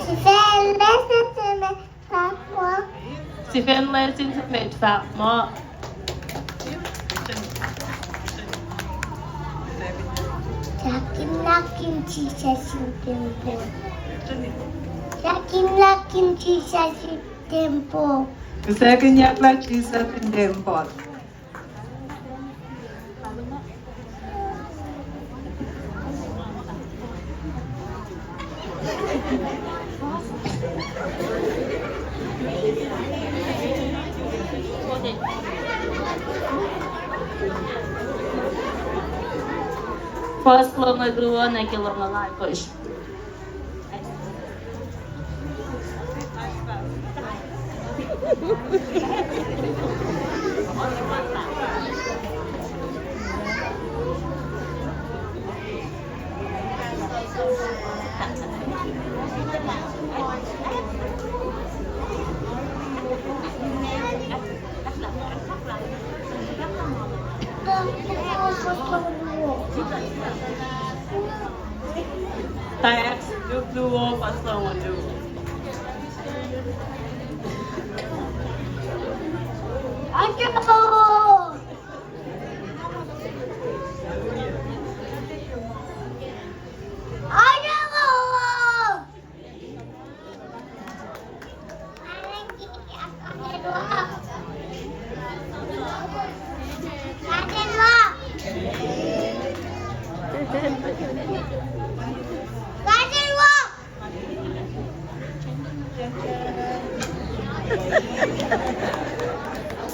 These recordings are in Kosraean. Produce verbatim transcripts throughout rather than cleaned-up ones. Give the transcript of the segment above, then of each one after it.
Sifen lesin se met fahk muh. Sifen lesin se met fahk muh. Sakihnlakin Jisus in tempuhl. Sakihnlakin Jisus in tempuhl. Sakihnlakin Jisus in tempuhl. Fuhs longoul luo nuh ke longoul alkosr. Tax, Luk luo, fuhs longoul luo.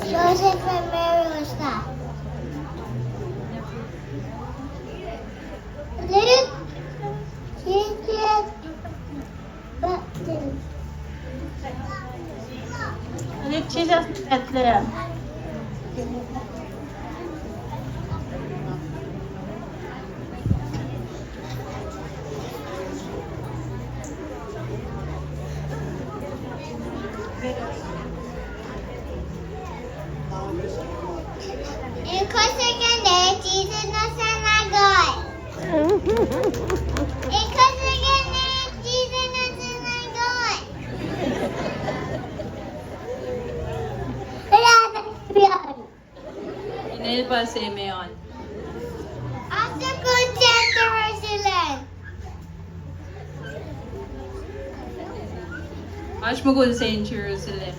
Joseph and Mary was that? Luke, Joseph, Bethlehem. Luke, Joseph, Bethlehem. Inel pa Simeon. Oasr mukul se in Jerusalem.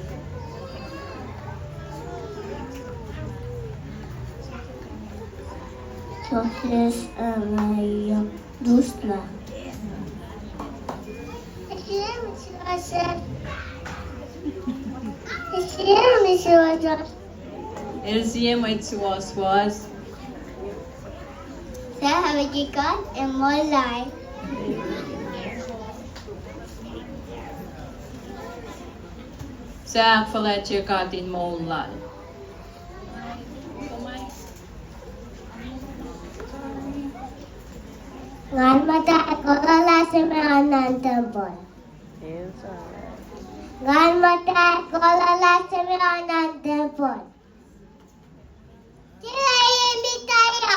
Joseph, Maria, Lusna. El sie mwet suwohswohs. Suc ahkfuhlwactye God in moul lal. Suc ahkfuhlwactye God in moul lal. Ngan muhta kola lah Simeon an tempuhl. Ngan muhta kola lah Simeon an tempuhl. Sila ye mitaya.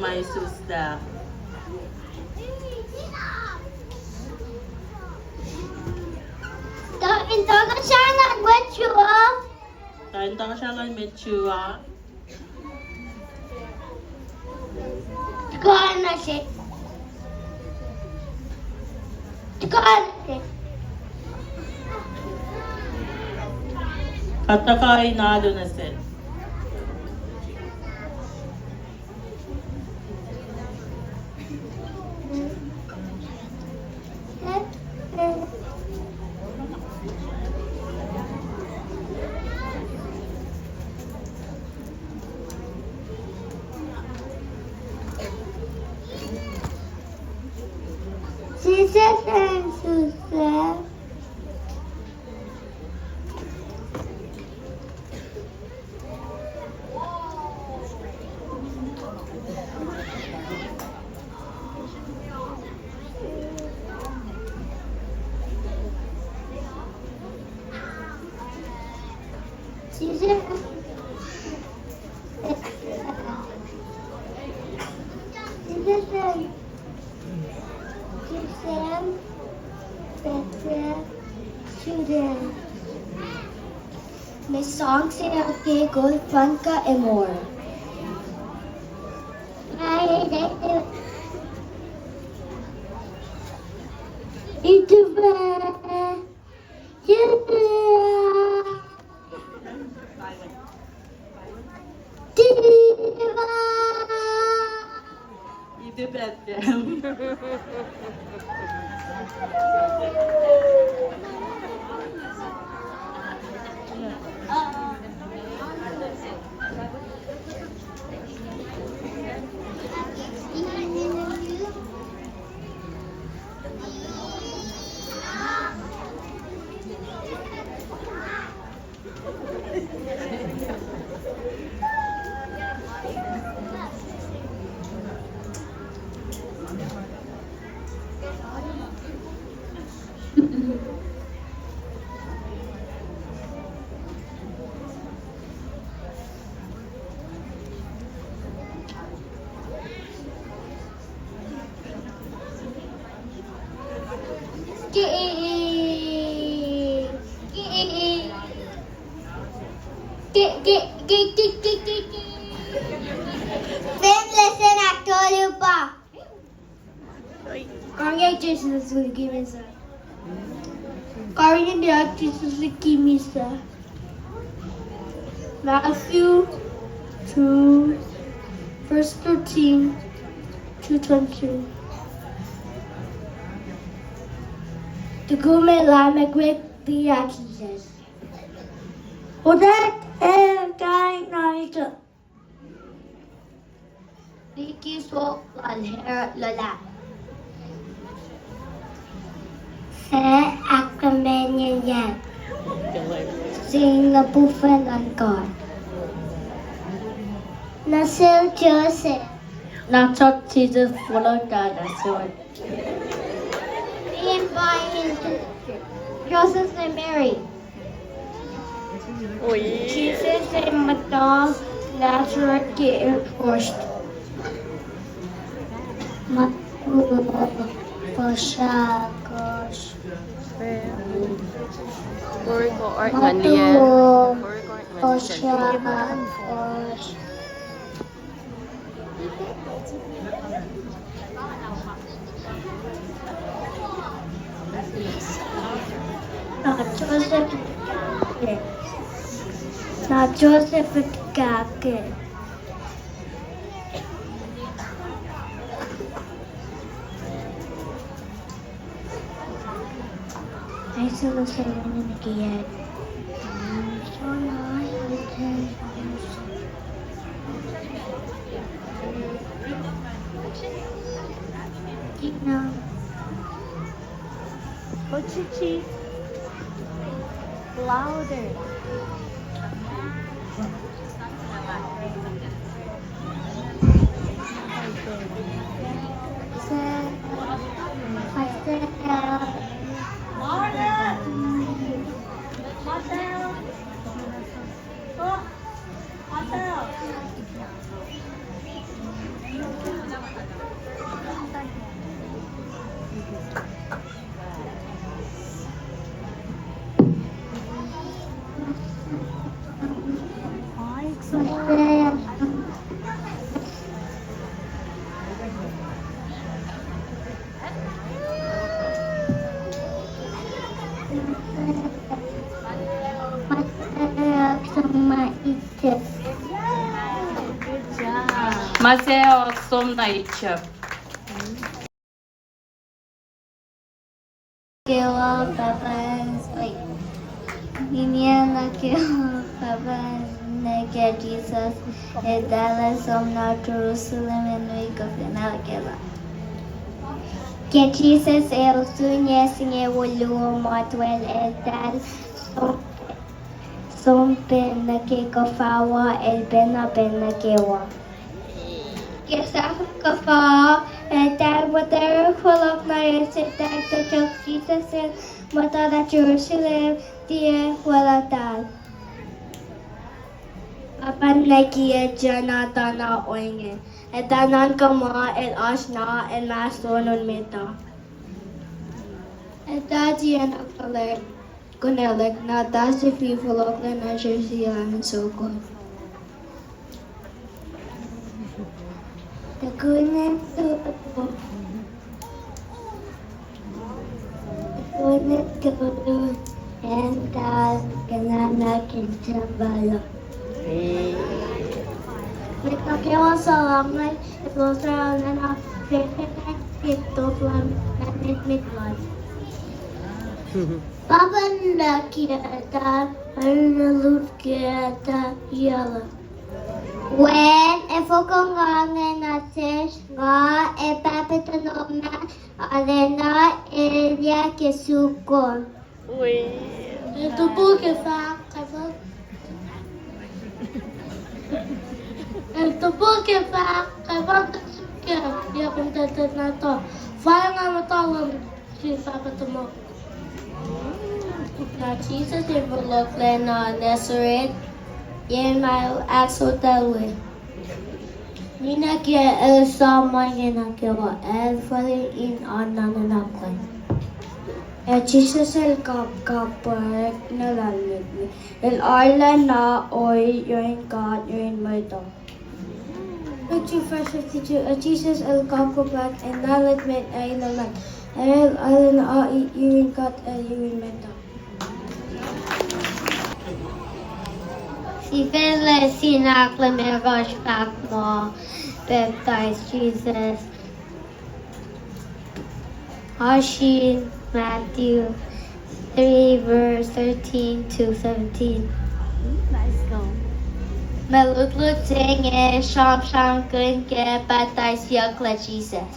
ma isuslac. Tuh in tohkohsrahi luhn mwet Jew uh. Tuh in tohkohsrahi luhn mwet Jew uh. Tuhkuh nuh sel. Tuhkuh nuh sel. Kuht tuhkuh in alu nuh sel. Jisus el isuslac. Jisus, Jisus el Jerusalem, Bethlehem, Judea. Mwe sang se ke kol Franka Emor. Ituba. Ituba. Ituba. Ituba. Fin lesin ahktolu pa. Karihngihn Jisus liki misac. Karihngihn Jisus liki misac. Matthew two, verse thirteen to twenty-two. Tuku me lah mekwek liye Jisus. Otak el kain na ito. Liki soko lal Herod luhlahp. Sac ahkkahlwemyeyuck sin lihpufacn luhn God. Nuh sel Joseph. Na sot Jisus fohlohk nuh sel. Name by Joseph and Mary. Jisus el muhta Nazareth ke airport. Matu, puhsra kosr. Matu, puhsra kosr. Na Joseph, na Joseph kake. Ai, solo seven in kiyac. Kina. Ochichi. Louder. Ma se oak som na itsap. Kwewa pahpah, oi. Ninac nuh kwewa pahpah nuh ke Jisus, eltahl som nuh Jerusalem in wi kuhfin ahluhkwelah. Ke Jisus el sun yac singucul luo, matwacl eltahl som, som pacl nuh ke kuhfa, el pacna pacl nuh kwewa. Ke sahk kuhfa, eltahl muhtwacwacack fohlohk na yohrohsr, eltahl tuhkuh Jisus el muhta nuh Jerusalem, tiac weluhltahl. Pahpah nuh kwewa tiacna tuh na ohinge. Eltahl nuhnkuh muh el oasr na, el mah soenna met uh. Eltahl tiacna kuhlwacng, kunahlack na eltahl sifil fohlohklac nuh Jerusalem in sokol. Tukun el tolu, tukun el tolu, eltahl kena nuh ke tempuhl uh. Met nuh kwewa suc luhngse, elos arulacna fahkwack ke top lal, met, met lal. Pahpah nuh kwewa, arulacna lut ke yac uh. Wen, efuh kom nga inge nuh sesr? Nga ac pahpah tuhnom ah arulacna elyah ke suk kom. El topuk ac fahk, el topuk ac fahk, kaifuh tuh suk kac, yac kom tuh tuh na tuh. Fal nga muhta lom sin pahpah tuhmuhk. Na Jisus el fohlohklac nuh Nazareth, yen ma el ahksotacl we. Ninac ke el sap ma inge nuh kwewa, el fal in oanna nuhnak lal. Ac Jisus el kapkapwack nuh lahlmwetmwet, el arulacna ohiyac yurin God yurin mwet uh. Luke two verse fifty-two, ac Jisus el kapkapwack nuh lahlmwetmwet ac luhlahlfongi, ac el arulacna ohiyac yurin God ac yurin mwet uh. Sifacna sin ahklumekohsr fahk muh pacptais Jisus. Oasr in Matthew three, verse thirteen to seventeen. Mwe lutlut se inge sramsramkihn ke pacptaisiyucklac Jisus.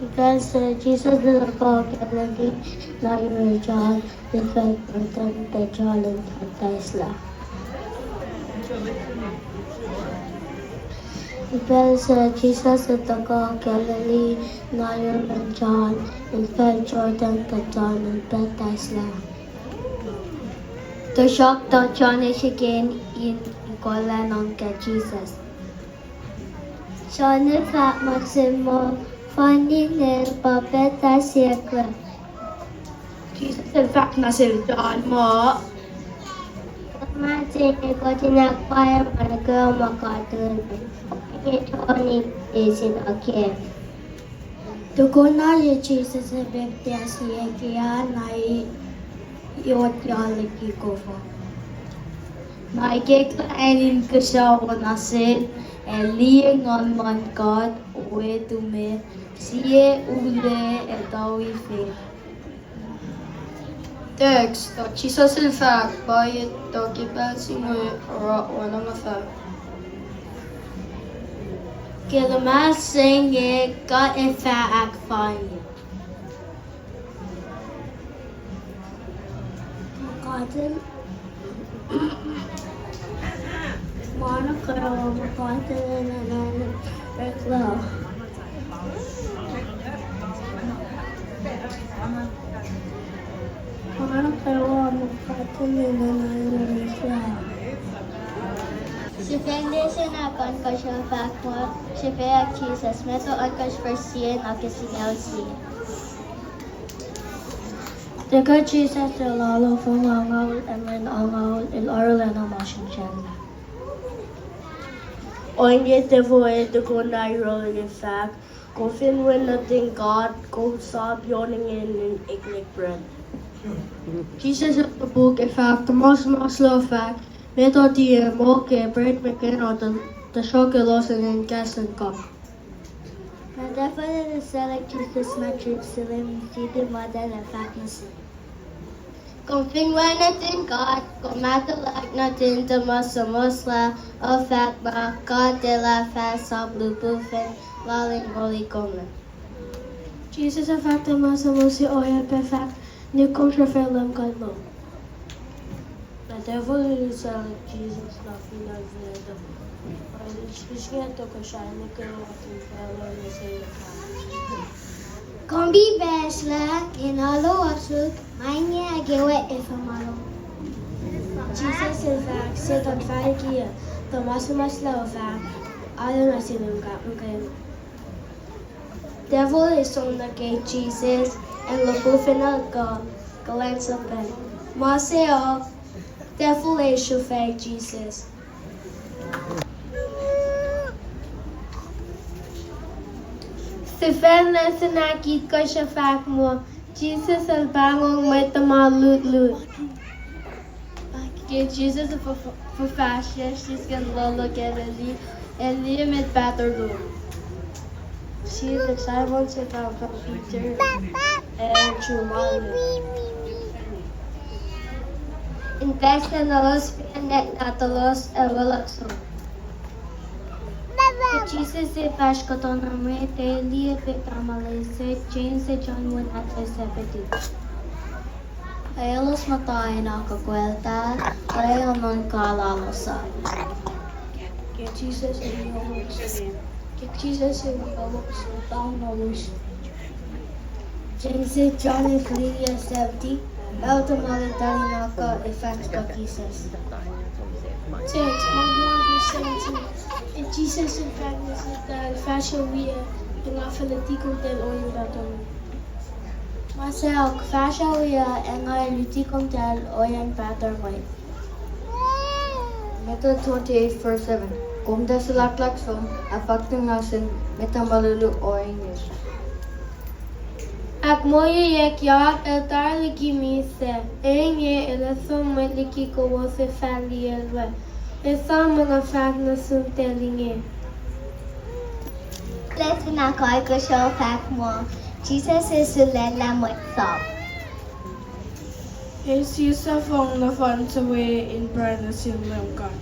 Ke pacl se Jisus el tuhkuh Galilee, na yurin John, el fah Jordan, tuh John el pacptaislac. Ke pacl se Jisus el tuhkuh Galilee, na yurin John, el fah Jordan, tuh John el pacptaislac. Tuhsruhktuh John el srihke in kohllah nuh ke Jisus. John el fahk nuh sel muh, Fahsr ninac pa pacptaisiyucklac. Jisus el fahk nuh sel John muh, Luhman se inge kuht in ahkpwacye ma nuh kwewa ma God El, inge John el eis nuh kac. Tukun na ye Jisus el pacptaisi ke ah, na yohk liki kof uh. Na ikacklah acn inkuhsrao na sel, ac liye Nguhn luhn God we tume, sie ule ac tui fac. Text, tuh Jisus el fahk, Pwacye tuh ke pacl se inge oruh oacna ma fahk. Ke luhman se inge God El fah ahkfalye. Muh God El, ma nuh kwewa ma God El enenuh in oreklac. Ma nuh kwewa ma God El enenuh in oreklac. Sifacna se na ohnkohsr uh fahk muh srihpac Jisus, Matthew ohnkohsr, verse sie nuh ke singucul sie. Tukun Jisus el lalo fong angngaul ac mwe angngaul, el arulacna masrinsracnlah. Ohinge devil el tukun na yohrohl ac fahk, Kom fin Wen nuhtin God, kom sap yohk ingacn in eklac pret. Jisus el topuk ac fahk, Tuhma suhmuhslah uh fahk, Meac tuh tiac moul ke pret mukena, tuhsruhk elos in kahs luhn God. Na devil el eisacllac Jisus nuh Jerusalem in siti muhtwacn ac fahk nuh sel, Kom fin Wen nuhtin God, kom ahtuhlah nuhtin tuhma suhmuhslah uh fahk lah God El ac fah sap lihpufacn Lal in moli kom lac. Jisus el fahk tuhma suhmuhslah oacyacpac fahk, Nihm kom srihfe Leum God lom. Na devil el eisacllac Jisus nuh fin acn Bethany, el srihsrnge tohkohsrahi nuh kwewa fin facluh nuh sel ac fahk, Kom pipacslah in alu uh suk, ma inge ac kwewa ac fah ma lom. Jisus el fahk, Setuhn fahlikiyuc, tuhma suhmuhslah uh fahk, Alu nuh sin Leum God muhkwena. Devil el som nuh ke Jisus, ac lihpufacn el kuh, kuhlwacnsapacl. Ma se uh, devil el sruhfwack Jisus. Sifacna se na ahkitkohsr uh fahk muh, Jisus el pahngon mwet tuhma lutlut. Ke Jisus el fuhfahsryucsr sisken loh luhn Galilee, el liye mwet pahtur lom. Sie Simon se pahngpahng Peter, ac Andrew ma lal. Infacslah elos pa nwacklah nahtuhlos ac wolack som. Ke Jisus el fahsr kuhtuh na mwet, el liye pac tamuhlwel se, James ac John wen nahtuhl Zebedee. Ac elos muhta in akuhkuhltahl, ac el nuhnkuh lalos uh. Ke Jisus el wi, ke Jisus el wi, pahngon elos. James ac John el fihliyac Zebedee, el tuhmaltahl in akuh ac fahsr kuh Jisus. Text, Mark one verse seventeen. Ac Jisus el fahk nuh seltahl, Fahsruh wiyuc. Nga fah luti komtal ohiyacn pahtuhr. Ma sacohk, fahsruh wiyuc ac nga luti komtal ohiyacn pahtuhr mwet. Matthew twenty-eight verse seven. Komtal suhlahklahk som, ac fahk nuh sin mwet ma lulu ohinge. Ahkmoulyeack yohk el tari liki misac, ac inge el ac som mwet liki kowos ac fah liyacl we. Esam ma nga fahk nuh sum tuh inge. Lesin ahkosr, fahk muh, Jisus El sulaclah mwet sap. Ac Jisus El fong nohfohn suc we in pruhe nuh sin Leum God.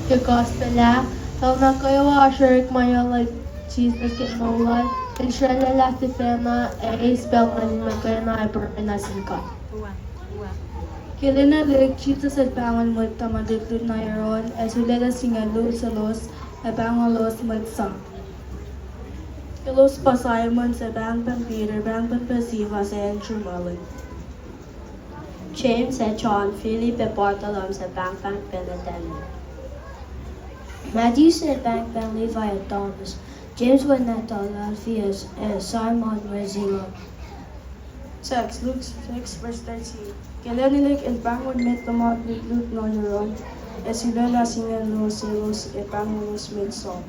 Ke Gospel ah, pacl nuh kwewa oasr orekma yohk lal Jisus ke moul lal, El srwaclah sifacna ac eis pacl nuh in muhkwena ac pruhe nuh sin God. Ke lwen luhlahp, Jisus El pahngon mwet tuhma lutlut na yohrohl, ac sulaclah singucul luo selos, ac pahngonlos mwet sap. Elos pa Simon, suc pahngpahng Peter, pahngpahng pac Cephas, ac Andrew ma lihk. James ac John, Philip ac Bartholomew, suc pahngpahng pac Nathanael. Matthew, suc pahngpahng Levi ac Thomas, James wen nahtuhl Alphaeus, ac Simon wen Zealot. Text, Luke six, verse thirteen. Ke lwen luhlahp El pahngon mwet tuhma lutlut na yohrohl, ac sulaclah singucul luo selos, ac pahngonlos mwet sap.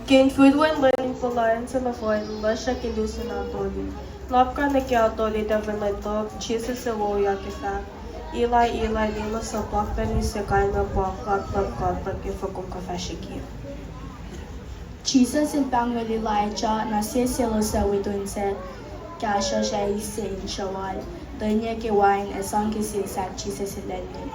Ke infulwen lwen in puhla acn se nohfohn, lusrack el lusen atoli. Lapkah nuh ke atoli, tuh fin lwen tok, Jisus El wowoyak ac fahk, Eli, Eli, lema sabachthani, suc kalmac pa, God luhk, God luhk, efuh kom kuh fahsr srihke? Jisus El pahngon Elijah, na sie selos suc wi tu in se kahsruhsr ac eis se in sruwal, tuhnyac ke wain ac sang ke sie sahk Jisus El lwelnum.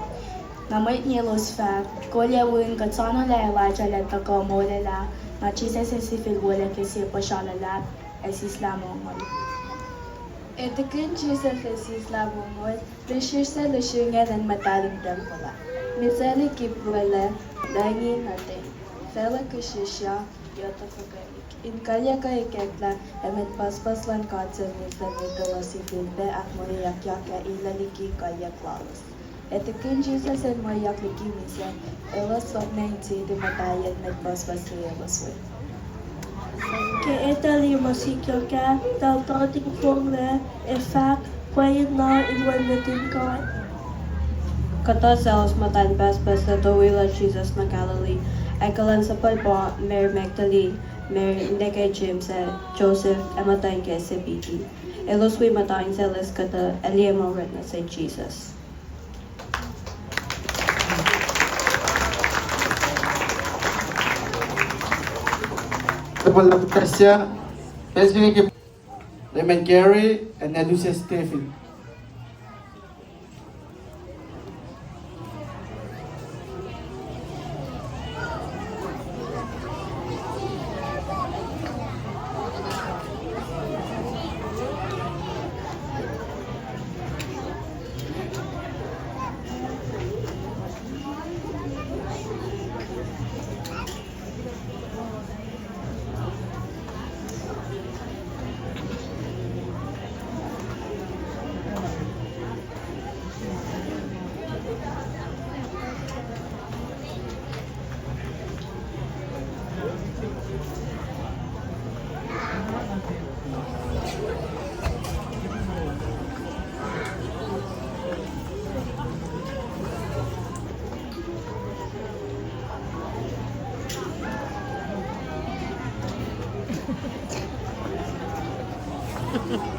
Na mwet inge elos fahk, Kolyuck, kuht soano lah Elijah el ac tuhkuh molwelah. Na Jisus El sifil wolac ke sie puhsra luhlahp ac sislah mongo. Ac tukun Jisus El sislah mongo, pisrpir se lusrngucn an muhtahl in tempuhl ah. Misac liki pruhe, lacngi, nuh ten. Facluh kihsrihsryak, yohtuh fuhkah in kuhlyuck uh ikacklah, ac mwet pucspucs luhn God suc mihslac elos sifilpac ahkmoulyeackyak ac illah liki kuhlyuck lalos. Ac tukun Jisus El moulyak liki misac, elos sokna in siti muhtahlyacn mwet pucspucs se elos we. Ke etuh lima sikyak ah, eltahl tohti fonglac ac fahk, Pwacye na in Wen nuhtin God. Kuhtuh selos muhtwacn pucspucs suc tui lah Jisus nuh Galilee, ac kuhlwacnsapwacl pa Mary Magdalene, Mary ninac ke James ac Joseph, ac muhtwacn ke Zebedee. Elos wi muhtwacn selos kuhtuh ac liye ma orekma nuh sin Jisus. Leman Gary, Leman Gary, and Lucia Stephen.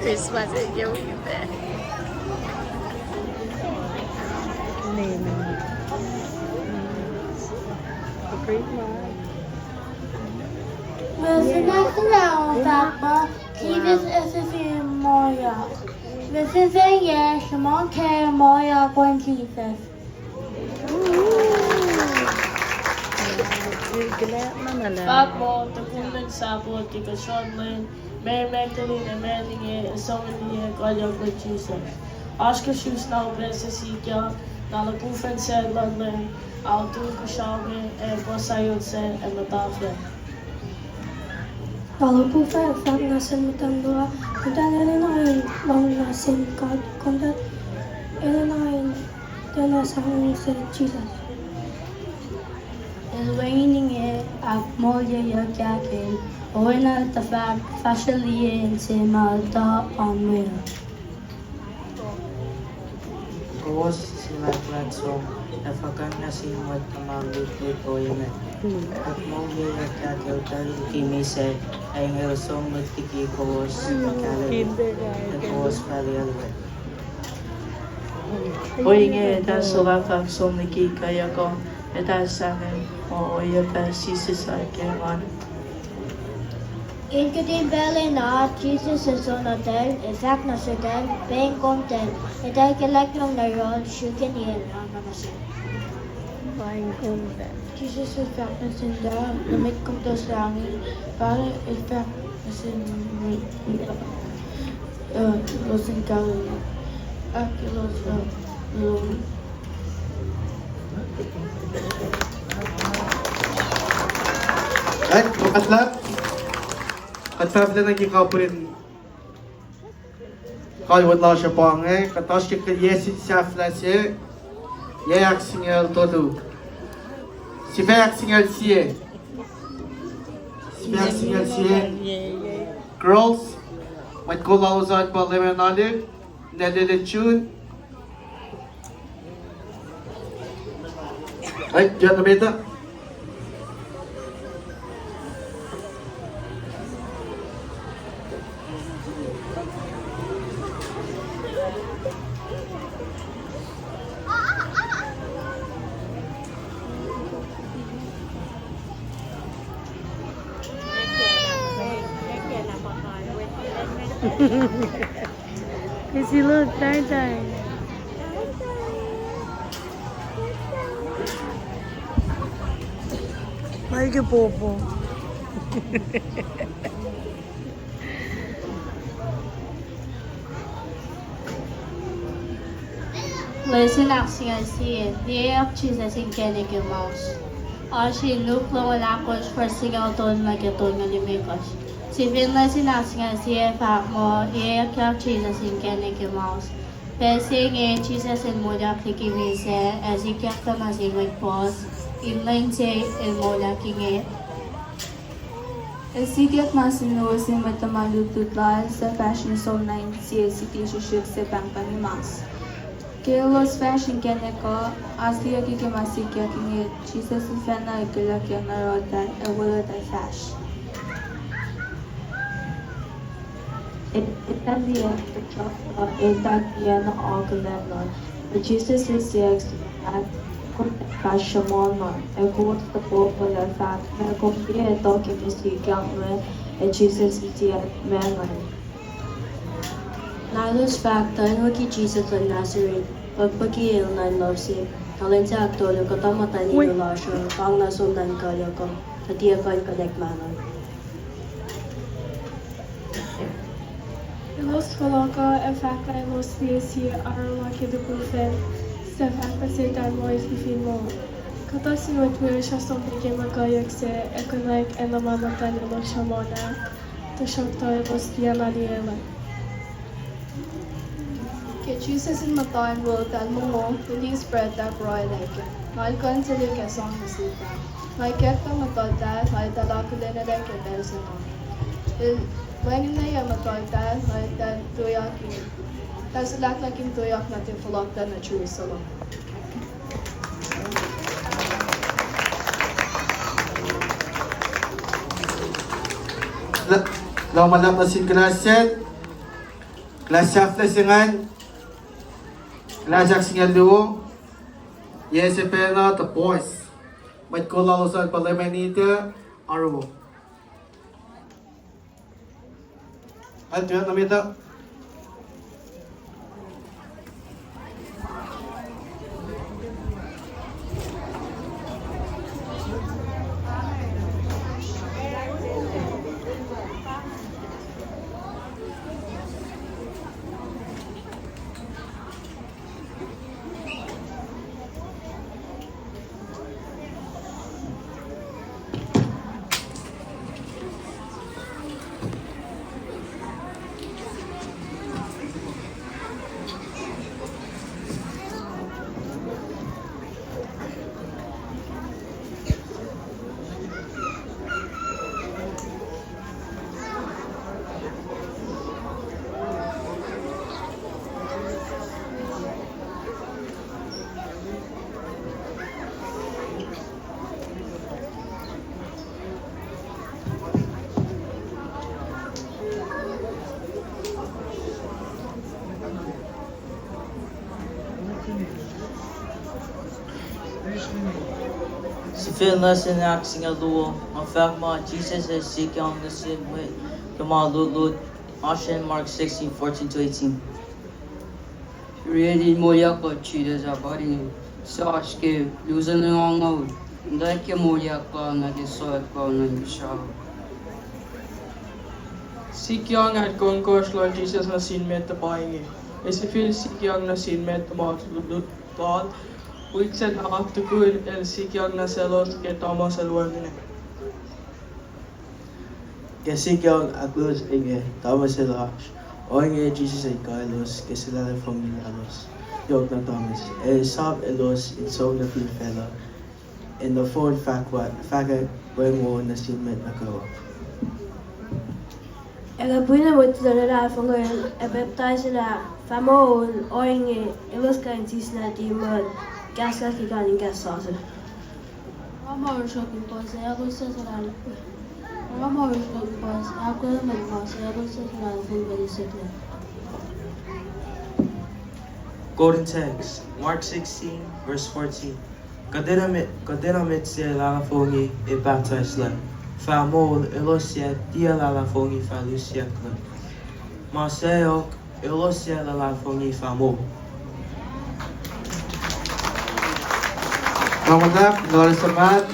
Christmas in your winter. Amen. Great man. Mihsenge se na on takpa, Jisus El sifil moulyak. Mihsenge se na sruhmuhn ke moulyak luhn Jisus. Pahpah, tukun lwen Sahpuht, ke kuhsrwen lwen, Mary Magdalene ac Mary inge ac som in liye kuhlyuck luhn Jisus. Oasr ke srihsrihk na upac se sikyak, na lihpufacn se luhn Leum, a tu kuhsrao me, ac puhs sahyot se, ac muhta fac. Na lihpufacn fahk nuh sin muhtuhn luo, Komtal enenuh in lohng nuh sin God, komtal enenuh in Tuh na sang se Jisus. El wacngihn inge ahkmoulyeyuck kahk el, oacna tuh fahk, fahsrwelihk inse ma el tuh oan we. Kowos suhlahklahk som, ac fahkwack nuh sin mwet tuhma lutlut ohinge. Ahkmoulyeyuck kahk el tuh liki misac, ac inge el som met liki kowos Galilee, ac kowos fah liyacl we. Ohinge, eltahl suhlahklahk som liki kweok uh, eltahl sahngweng muh ohiyac fah sisisacl ke engan. In kihtin pacl na, Jisus el soenna tuh, ac fahk nuh seltahl, Paing komtacl. Eltahl kweack yohk nuh yohrohl, srihke niyacl, ac nuh sel. Jisus el fahk nuh seltahl, Nuh met komtacl sahngweng? Pahpah el fahk nuh sin mwet, uh, elos in Galilee. Ahkkahlwemye, uh, Ac, kuht fah, kuht fah fahsrwelihk nuh ke kapihn kalweni lasr uh pa inge, kuht oasr ke yac sahflah se, yac ahksingucul tolu. Sifac ahksingucul sie. Sifac ahksingucul sie. Girls, mwet kol lalos an pa Lemanale, Nelele June. Ai, tiac na meta. Is he look, Dai Dai? Like a popo. Lesin ahksingucul sie, liyeack Jisus inkacnek Emmaus. Oasr in Luke longoul ahkosr, fuhs singucul tolu nuh ke tolngoul limekohsr. Sifil lesin ahksingucul sie fahk muh, liyeack Jisus inkacnek Emmaus. Pacl se inge Jisus el moulyak liki misac, ac sikyak nuh sin mwet puhs, in lwen se el moulyak inge. El sikyak nuh sin luo sin mwet tuhma lutlut lal, suc fahsr in som nuh in sie siti srihsrihk se pahngpahng Emmaus. Ke elos fahsr inkacnek uh, oasr liyeyuck ke ma sikyak inge, Jisus sifacna el kweack yohrohl eltahl ac weluhltahl fahsr. Eltahl liye, tuhsruhktuh eltahl tiacna akihlen. Ac Jisus el siyuck, Kom fahsr sruhmuhn, ac kowos tohkohkoh lah fahk, meac kom tiac etuh ke ma sikyak inge? Ac Jisus el siyuck, Meac ingacn? Na elos fahk tuh el liki Jisus luhn Nazareth. Pukpuki el nuh in loh se. Tuh lwen sahk tolu kuhtuh muhtwacn in lasr uh pahng nuh som nuh in kweok uh, tuh tiac kuh in konwacack mahnol. Elos fohlohk uh ac fahk lah elos liye sie arulacna ke lihpufacn, suc fahk nuh seltahl muh el fin moul. Kuhtuh sin mwet wiyacsr uh som nuh ke muhkwena kweok sac ac konwacack oacna ma muhtwacn elos sruhmuhn ah, tuhsruhktuh elos tiacna liyacl. Ke Jisus el muhta in weluhltahl mongo, el eis bread ac pruhe nuh kac, na el kuh in suli ac sang nuh seltahl. Na el kweack tuh muhtuhltahl, na eltahl akihlenuhlac ke pacl se inge. El wacngihnlac muhtuhltahl, na eltahl tuyak in, eltahl sulaklak in tuyak nuh ke fohlohklac nuh Jerusalem. Lah, lah ma luhlahp nuh sin kuhlahs se, kuhlahs sahflah se ingacn, kuhlahs ahksingucul luo, yac se pacna, the boys. Mwet kol lalos an pa Leman Ita, Aruo. An tuyak na meta. Fin lesin ahksingucul luo, nga fahk muh Jisus El sikyang nuh sin mwet tuhma lutlut, oasr in Mark sixteen, fourteen to eighteen. Riti moulyak luhn Jisus ah pa inge, suc oasr ke lusen luhn nguhn, in tuh ke moulyak lal nuh ke sohksohk lal nuh ke srao. Sikyang ahkkohnkohsr lal Jisus nuh sin mwet uh pa inge, El sifil sikyang nuh sin mwet tuhma lutlut lal, wik sacn ah tukun El sikyang nuh selos ke Thomas el wacngihn. Ke sikyang ahkluo se inge Thomas el oasr, ohinge Jisus El kuh elos ke suhlahlahlfongi lalos yohk na Thomas, ac sap elos in som nuh fin facluh, in nohfohn fahkwack, fahkwack wacngihn wo nuh sin mwet nuh kwewa. Ac kuh pwacye mwet suc luhlahlfongi ac pacptaiselah fah moul, ohinge elos kuh in sislah demon, kahskahs ke kain in kahs sasuc. Oruh ma oruh sruhkihn puhs ac ahkos suhlahlahlfongi, oruh ma oruh sruhkihn puhs ac ahkos suhlahlahlfongi. Golden text, Mark sixteen, verse fourteen. Kuhtwena met, kuhtwena met suc luhlahlfongi ac pacptaislac fah moul, elos suc tiac luhlahlfongi fah lusiyucklac. Ma sacohk, elos suc luhlahlfongi fah moul. Kamuhlwel, Lord Samat.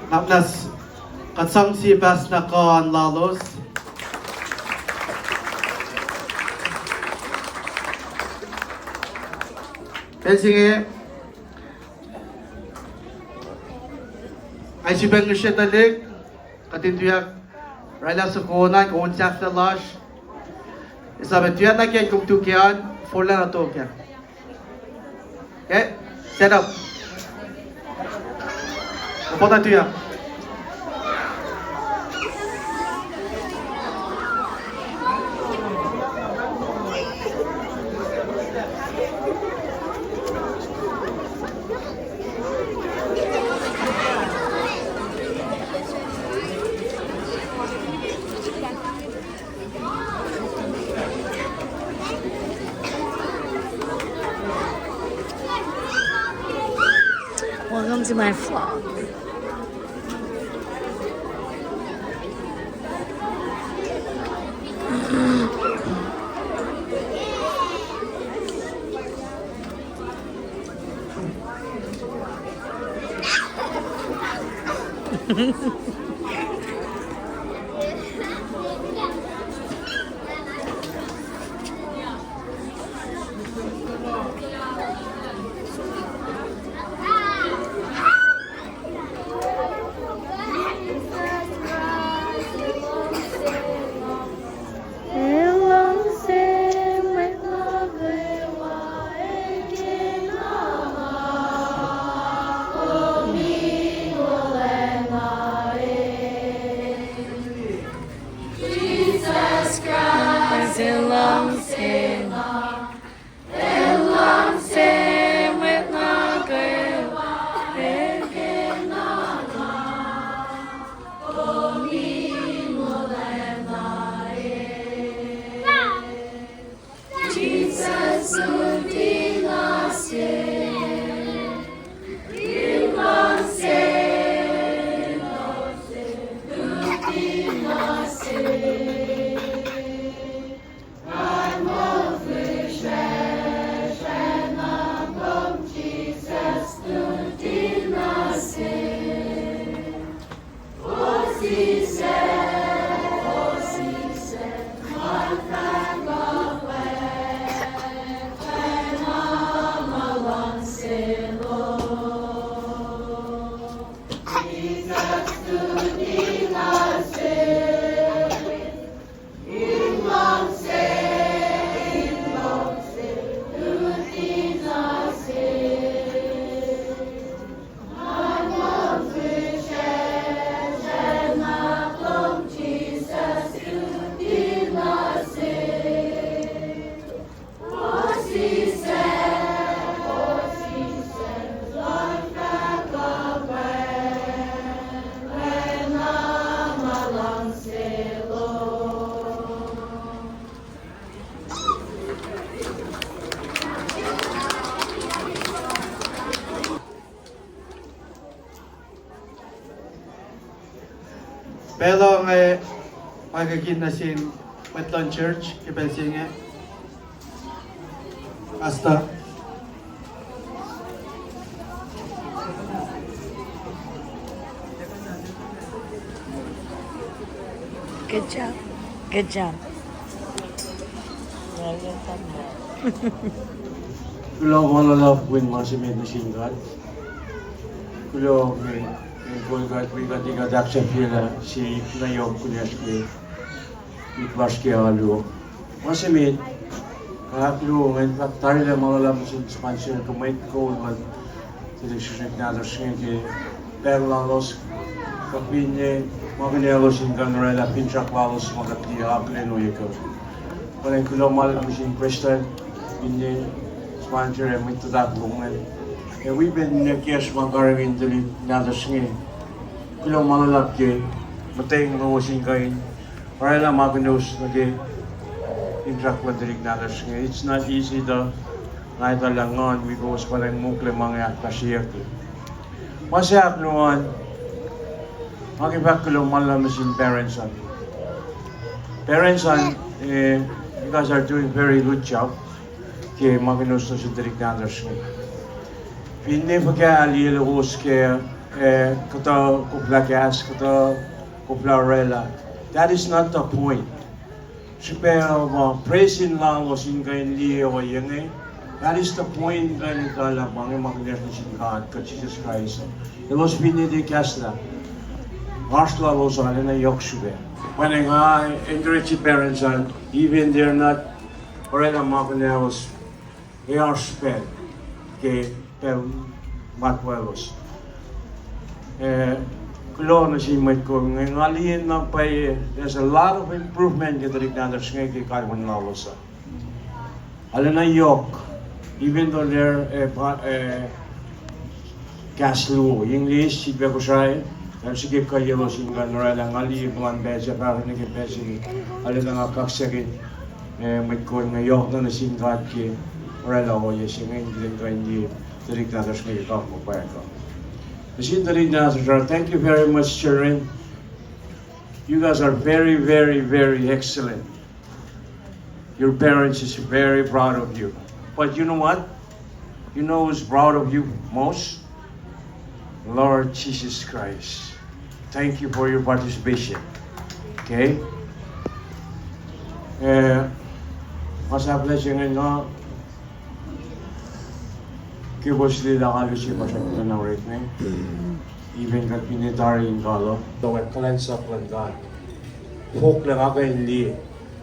Namnas, kuht sang sie pahs na kuh lalos. Pacl se inge, ac sifilpac ngihsre tuhlihk, kuht in tuyak oraclah soko na ke on sahflah lasr. Esam tuyak na ke kom tu ke an, forlah na tok ah. Okay, stand up. Kom pota tuyak. Welcome to my vlog. Pacl uh nga, eh, paikaki nuh sin mwet luhn church ke pacl se inge. Pastor. Good job. Good job. Kuloh ma luhlahp in ma se met nuh sin God. Kuloh ke, ke kol God wi kuht, kuht ahksahfyelah sie ip na yohk kunacsr ke ip lasr ke alu. Ma se met, ahkluo ingacn, fahk tarilacna ma luhlahp nuh sin sponsor kuh mwet kol luhn tuhlihk srihsrihk nahtuhsr inge ke pacl lalos, kuh finne ma kunalos in kuh in oraclah finsrak lalos ma kuht liye akihlen ohiyac kuh. Kuloh, kuloh ma luhlahp nuh sin prestuhn, finne sponsor ac mwet tuhtuhk lom an, ac wi pac ninac kiyacsr ma karihngihn tuhlihk nahtuhsr inge. Kuloh ma luhlahp ke muhtweng lowos in kuh in oraclah ma kunalos nuh ke finsrak luhn tuhlihk nahtuhsr inge. It's not easy tuh nga etuh lah Nguhn wi kowos pa in mokle ma inge ahkfahsryeyucklac. Ma se ahkluo an, nga ke fahk kuloh ma luhlahp nuh sin parents an. Parents an, eh, you guys are doing very good job ke ma kunalos nuh sin tuhlihk nahtuhsr inge. Finne fuhkah liye lowos ke, eh, kuhtuh koflah kahs, kuhtuh koflah oraclah. That is not the point. Srihpac ma presin lalos in kuh in liye ohiyac inge. That is the point, kuh in etuh lah ma inge ma kunacsr nuh sin God kuh Jisus Kraist. Elos finne tiac kahslah, oasr lalos arulacna yohk srihpac. Pwacnwacng nga encourage parents an, even they're not oraclah ma kunalos, ac oasr pacl ke pacl matwaclos. Eh, kuloh nuh sin mwet kol inge, nga liye na pwacye, there's a lot of improvement ke tuhlihk nahtuhsr inge ke kalweni lalos uh. Arulacna yohk, even though they're, eh, pa, eh, kahs luo, English, sip ac Kosrae, el srihke kuhiyaclos in kuh in oraclah. Nga liye puhlan pacl se, fahsr nuh ke pacl se inge, arulacna nga kaksakihn, eh, mwet kol inge, yohk na nuh sin God ke oraclah ohiyac se inge in kuh in liye tuhlihk nahtuhsr inge ke kawuck ma pwacye uh. Nuh sin tuhlihk nahtuhsr uh, thank you very much, children. You guys are very, very, very excellent. Your parents is very proud of you. But you know what? You know who's proud of you most? Lord Jesus Christ. Thank you for your participation. Okay? Eh, ma sahflah se inge nga ke kowos liye lah alu se pa srihpac na orek inge. Even kuht finne tari in kalo, tuh kuhlwacnsap luhn God. Fohlohk lah nga kuh in liye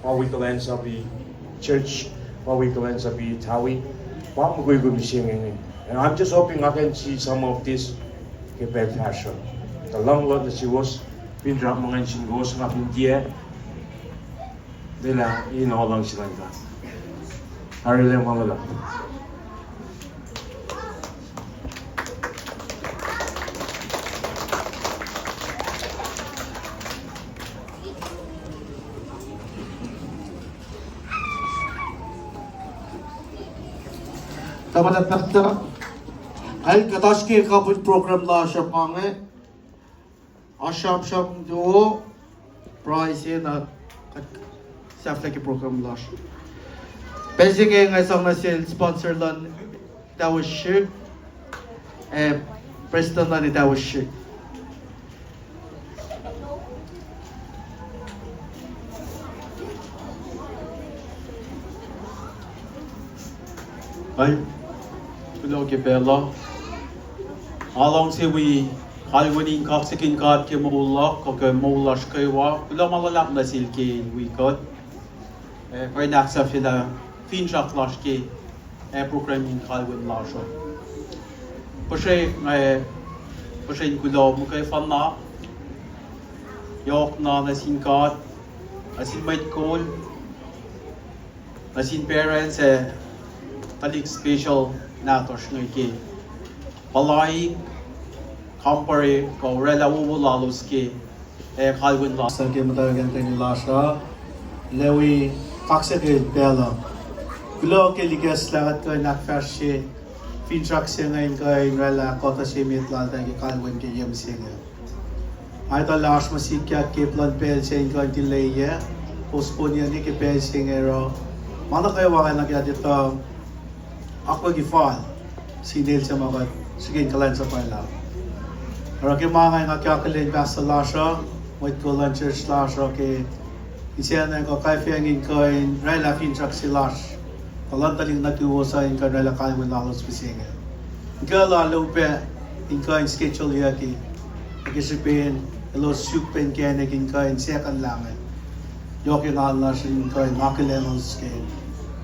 pa wi kuhlwacnsapuh church, pa wi kuhlwacnsapuh tawi, pa mukwikwi mihsenge inge. And I'm just hoping I can see some of this ke pacl fahsruh. Tuh luhng luhn nuh suwos, finsrak ma ngacn sin kowos, nga fin tiac, lwelah in lohng se luhn God. Arulacna ma luhlahp. Tuhma pastor, el kuht oasr ke kapihn program lasr uh pa inge. Oasr sramsram luo, pruhe se na kuht sahflah ke program lasr. Pacl se inge nga sang nuh sel sponsor luhn Tower Ship, eh, prestuhn luhn Tower Ship. Kuloh ke pacl uh. Nga luhngse wi kalweni in kaksakihn God ke moul luhk kuh ke moul lasr kwewa. Kuloh ma luhlahp nuh sel ke wi kuht, eh, kuh in ahksahfyelah finsrak lasr ke, eh, program in kalweni lasr uh. Puhsre, eh, puhsren kuloh muhkwena, yohk na nuh sin God, nuh sin mwet kol, nuh sin parents ac tuhlihk special nahtuhsr inge ke puhlaik, kampare, kuh oraclah wowo lalos ke, eh, kalweni lasr uh ke muhtwacwacack in lasr uh. Lwelah wi kaksakihn pacl uh. Kuloh ke ikacslah kuht kuh in ahkfahsrye finsrak se inge in kuh in oraclah kuhtuh se met laltahl ke kalweni ke yac mihsenge. Aetuh lasr ma sikyak ke plwacn pacl se in kuh in tilac, postpone-i ke pacl se inge oruh ma nuh kwewa na ke atetuh akwucki fal sin el se ma kuht srihke in kuhlwacnsapuh lah. Oruh ke ma nga, nga ke akihlen pastor lasr uh, mwet kol luhn church lasr uh ke insiyacn kuh kaifacng in kuh in oraclah finsrak se lasr, kuh luhn tuhlihk nuhtuwos uh in kuh in oraclah kalweni lalos mihsenge. Kuh lah upac in kuh in schedule-yucki, ac ke srihpen elos suk pac inkacnek in kuh in second lah inge, yohk engan lasr in kuh in akihlelos ke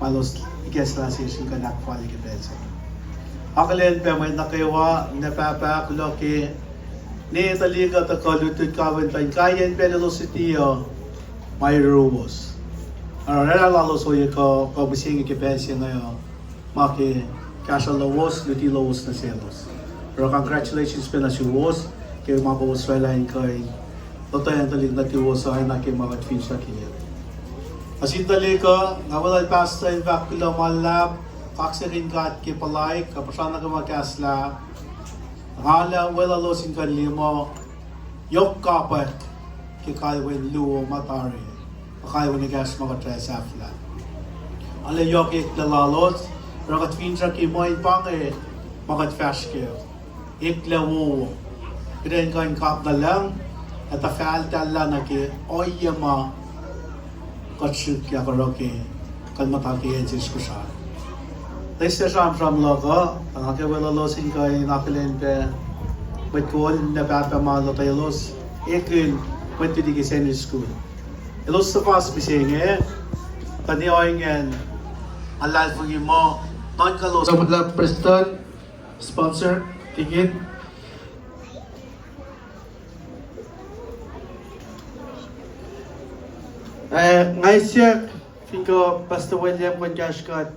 ma elos ikacslah sesr in kuh in ahkfalye ke pacl se. Akihlen pac mwet nuh kwewa, ninac pahpah, kuloh ke nwe tuhlihk uh tuhkuh lutlut kalweni tuh inkaiyacn pacl elos luti uh ma yuruwos. Oruh oraclah lalos ohiyac kuh, kuh mihsenge ke pacl se inge uh, ma ke kahsruh lowos, luti lowos nuh selos. Oruh congratulations pac nuh suwos ke ma kowos oraclah in kuh in lotweacng tuhlihk nuhtuwos uh, oacna ke ma kuht finsrakiyac. Nuh sin tuhlihk uh, nga weluhl pastor in fahk kuloh ma luhlahp, kaksakin God ke puhlaik, kuh puhsra nuh ke ma kahslah, nga lah weluhlos in kuh in liye muh yohk kapwack ke kalweni luo ma tari, kuh kalweni ekahsr ma kuht oraclah sahflah. Arlac yohk eklac lalos, oruh kuht finsrak muh in pa inge ma kuht fahsr kac. Eklac wowo. Kuht in kuh in kap nuh lucng, ac tuh fahltahllah nuh ke ohiyac ma kuht srihkyak oruh ke kuh in muhta ke acn sesr Kosrae. Tuh sramsram luhk uh, tuh nga ke weluhlos in kuh in akihlen pac mwet kol, ninac pahpah ma lotwelos, ekihn mwet luti ke Sunday school. Elos suhfas mihsenge, tuh ne ohinge, nga luhlahlfongi muh nuhnkuh elos, Prestuhn, sponsor, deacon. Eh, nga siyuck fin kuh Pastor William kuh in kahsruh kuht,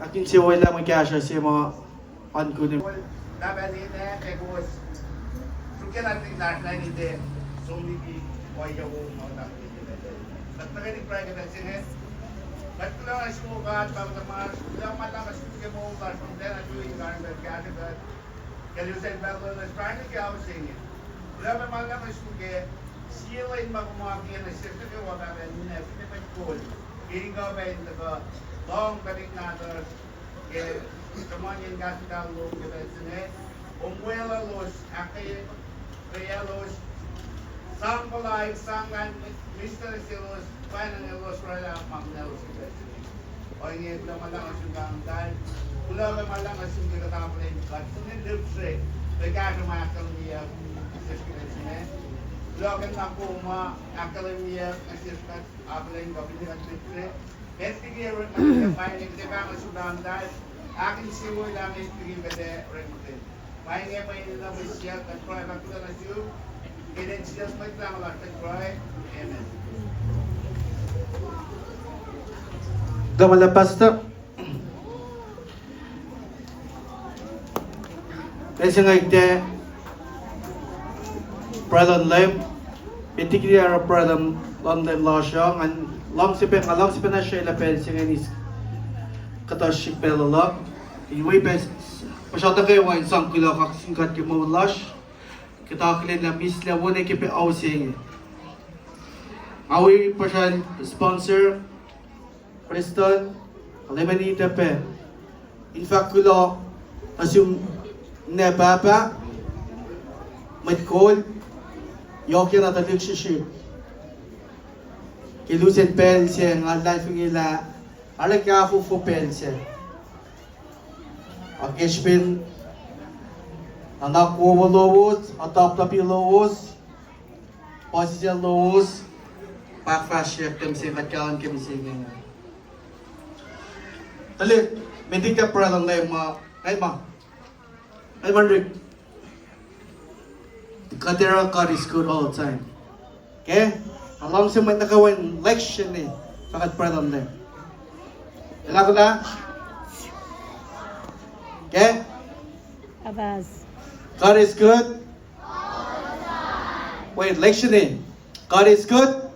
ahkinsewowoye lah mwe kahsruh se ma oan kunim. Kuht tuhkweni pruhe ke pacl se inge. Kuht kuloh nuh sum, O God Pahpah tuhmasr, kuloh ma luhlahp nuh sum ke moul lasr, kom tiacna tui in karihngihn kuht, kahsruh kuht ke lusen pacl lowos, pahngpahng ke ao se inge. Kuloh ma luhlahp nuh sum ke sie lwen ma kom ahkkweye nuh sesr nuh kwewa, Pahpah, ninac, finne mwet kol, ke in kuh pac in tuhkuh lohng tuhlihk nahtuhsr ke sruhmuhnyacn kahs muhtahl lom ke pacl se inge. Kom weluhlos, ahkkweye, ahkkweyaclos, sang puhlaik, sang lan, minister nuh selos, pwacnwacng elos oraclah ma kunaclos ke pacl se inge. Ohinge, kuloh ma luhlahp nuh sum, Pahpah muhtahl. Kuloh ma luhlahp nuh sum ke kuht akihlen kuht fin lihpsre, ke kahsruh ma ahkkahlwemyeyuck nuh sesr ke pacl se inge. Kuloh ke na kom ma ahkkahlwemyeyuck nuh sesr kuht akihlen kuh finne kuht lihpsre. Met liki orekma se, ma inge kuht ac pahng nuh sum, Pahpah muhtahl, ahkinsewowoye lah met liki kuht ac orekmakihn. Ma inge mwe enenuh mwe siyuck kuht pruhe fahk kuloh nuh sum, ke inen Jisus Kraist Mwet Lahngo lasr kuht pruhe. Amen. Kuloh ma luhlahp, Pastor. Pacl se inge kuht ac pruhe luhn Leum. Met liki oruh pruhe luhn, luhn Leum lasr uh, nga luhngse pac, nga luhngse pac na srwaclah pacl se inge in eis kuhtuh srihk pacl luhk. In wi pac puhsra nuh kwewa in sang kuloh kaksakihn God ke moul lasr, kuht akihlen lah mihslac wona ke pacl se inge. Nga wi puhsra sponsor, Prestuhn, Leum in ita pac. In fahk kuloh nuh sum ninac pahpah, mwet kol, yohkna tuhlihk srihsrihk. Ke lusen pacl se nga luhlahlfongi lah arlac kahfofo pacl se. Ac ke srihpen nuhnak wowo lowos, ataptapi lowos, puhsisacl lowos, pa ahkfahsryeyuck ke mihsenge, kuht kahlwem ke mihsenge. Tuhlihk, met liki kuht pruhe luhn Leum ma, ngwet ma, ngwet ma Rick. Kuht oruh God is good all the time. Ke? Nga luhngse mwet nuh kwewa in lihksreni, fah kuht pruhe luhn Leum. Elah kuhlah? Ke? Abaz. God is good. Wait, lihksreni. God is good.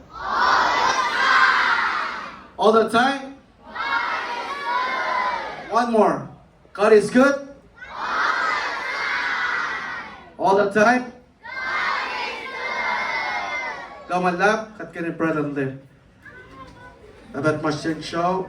All the time. One more. God is good. All the time. Tamuhlwel, kuht kena pruhe luhn Leum. Pahpah tuhmasr Inkuhsrao,